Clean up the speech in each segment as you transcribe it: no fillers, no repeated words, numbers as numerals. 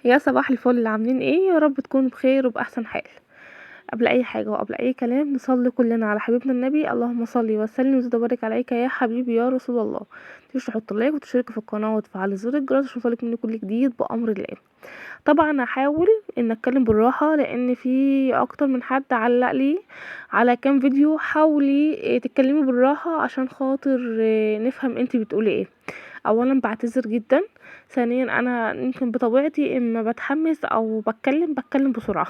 يا صباح الفل، عاملين ايه؟ يا رب تكونوا بخير وبأحسن حال. قبل اي حاجة وقبل اي كلام نصلي كلنا على حبيبنا النبي، اللهم صل وسلم وزد وبارك عليك يا حبيبي يا رسول الله. متنسوش تحطوا like وتشتركوا في القناة وتفعلوا زر الجرس عشان يوصلك مني كل جديد بأمر الله. طبعا هحاول ان اتكلم بالراحة لان في اكتر من حد علق لي على كام فيديو، حاولي تتكلمي بالراحة عشان خاطر نفهم انتي بتقولي ايه. اولا بعتذر جدا، ثانيا انا يمكن بطبيعتي اما بتحمس او بتكلم بسرعة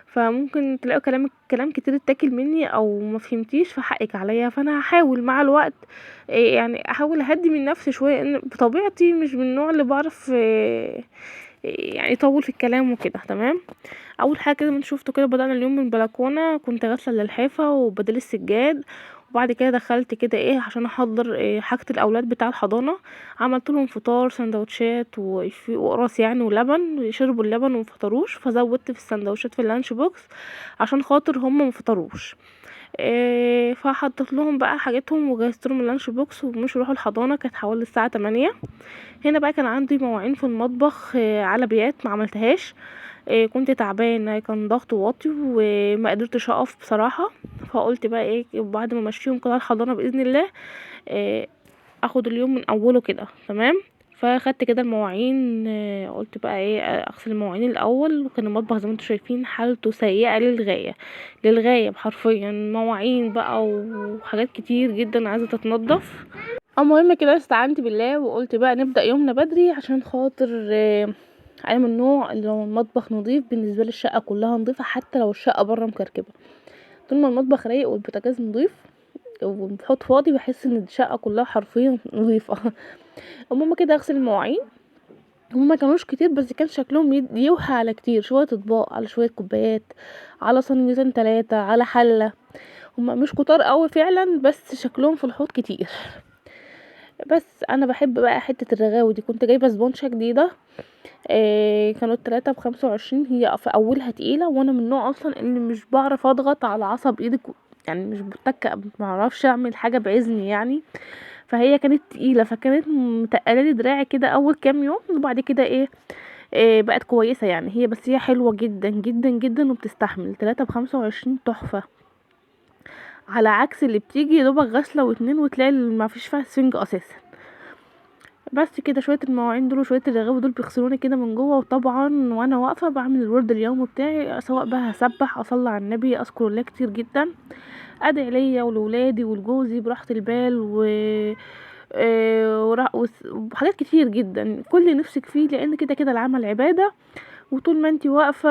فممكن تلاقوا كلام كتير اتاكل مني او ما فهمتيش، فحقك عليا. فانا هحاول مع الوقت يعني احاول اهدي من نفسي شوية، ان بطبيعتي مش من النوع اللي بعرف يعني اطول في الكلام وكده. تمام. اول حاجة كده من شفته كده بدأنا اليوم من البلكونه، كنت غاسله اللحافه وبدل السجاد، وبعد كده دخلت كده عشان احضر حاجة الاولاد بتاع الحضانة. عملت لهم فطار سندوتشات وقراص ولبن، شربوا اللبن وما فطروش، فزودت في السندوتشات في ال lunch box عشان خاطر هم ما فطروش. فحطيت لهم بقى حاجتهم وجهزت لهم ال lunch box ومشوا يروحوا الحضانة. كانت حوالي الساعة 8. هنا بقى كان عندي مواعين في المطبخ، على بيات ما عملتهاش، كنت تعبانة، كان ضغط واطي وما قدرتش اقف بصراحة. فقلت بقى بعد ما امشيهم كده الحضانة باذن الله، اخد اليوم من اوله كده. تمام. فاخدت كده المواعين، قلت بقى اغسل المواعين الاول. وكان المطبخ زي ما انتم شايفين حالته سيئه للغاية، للغاية حرفيا، مواعين بقى وحاجات كتير جدا عايزه تتنضف. المهم كده استعنت بالله وقلت بقى نبدا يومنا بدري عشان خاطر انا من النوع اللي لو المطبخ نظيف بالنسبة لي الشقة كلها نظيفة، حتى لو الشقة بره مكركبه. طول ما المطبخ رايق والبوتاجاز نظيف والحوض فاضي بحس ان الشقة كلها حرفيا نظيفة. المهم كده اغسل المواعين، هما ما كانوش كتير بس كان شكلهم يوحى على كتير، شوية اطباق على شوية كوبايات على صينيتين 3 على حله، هما مش كتار قوي فعلا بس شكلهم في الحوض كتير. بس انا بحب بقى حتة الرغاوي دي. كنت جايبه سبونشه جديدة، كانوا التلاتة بخمسة وعشرين، هي في اولها تقيلة، وانا من النوع اصلا اللي مش بعرف اضغط على عصب ايدي، يعني مش بتك، ما اعرفش اعمل حاجة بعزمي يعني، فهي كانت تقيلة فكانت متقله لي دراعي كده اول كام يوم، وبعد كده بقت كويسة يعني. هي بس هي حلوة جدا جدا جدا وبتستحمل. تلاتة بخمسة وعشرين تحفة، على عكس اللي بتيجي يا دوبك غسله واتنين وتلاقي ما فيش فيها سفنج اساسا. بس كده شوية المواعين دول وشوية الرغاوي دول بيغسلوني كده من جوه. وطبعا وانا واقفة بعمل الورد اليومي بتاعي، سواء بقى هسبح، اصلي على النبي، اذكر الله كتير جدا، ادعي ليا ولولادي ولجوزي براحة البال وحاجات كتير جدا كل نفسك فيه، لان كده كده العمل عباده. وطول ما انتي واقفة،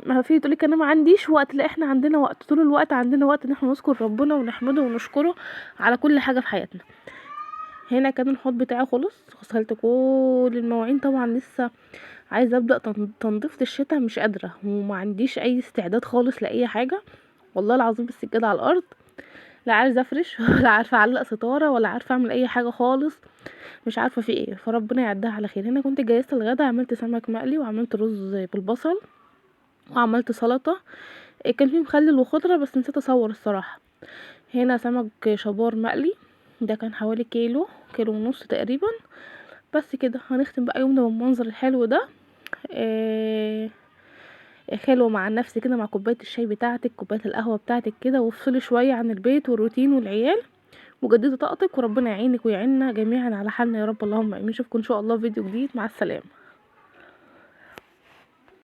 ما في تقولك انا ما عنديش وقت، لا احنا عندنا وقت طول الوقت، عندنا وقت ان احنا نذكر ربنا ونحمده ونشكره على كل حاجة في حياتنا. هنا كان الحوض بتاعي خلص، غسلت كل المواعين. طبعا لسه عايزه ابدا تنظيفه الشتاء، مش قادرة وما عنديش اي استعداد خالص لاي حاجة والله العظيم. السجادة على الارض، لا عايزه افرش ولا عارفه اعلق ستارة ولا عارفه اعمل اي حاجة خالص، مش عارفه في ايه، فربنا يعديها على خير. هنا كنت جهزت الغدا، عملت سمك مقلي وعملت رز بالبصل وعملت سلطة، كان في مخلل وخضره بس نسيت اصور الصراحة. هنا سمك شبار مقلي، ده كان حوالي كيلو، كيلو ونص تقريبا. بس كده هنختم بقى يومنا بالمنظر الحلو ده، حلو مع النفس كده، مع كوباية الشاي بتاعتك، كوباية القهوة بتاعتك كده، وافصلي شوية عن البيت والروتين والعيال، وجددي طاقتك، وربنا يعينك ويعيننا جميعا على حالنا يا رب، اللهم امين. اشوفكم ان شاء الله في فيديو جديد، مع السلامة.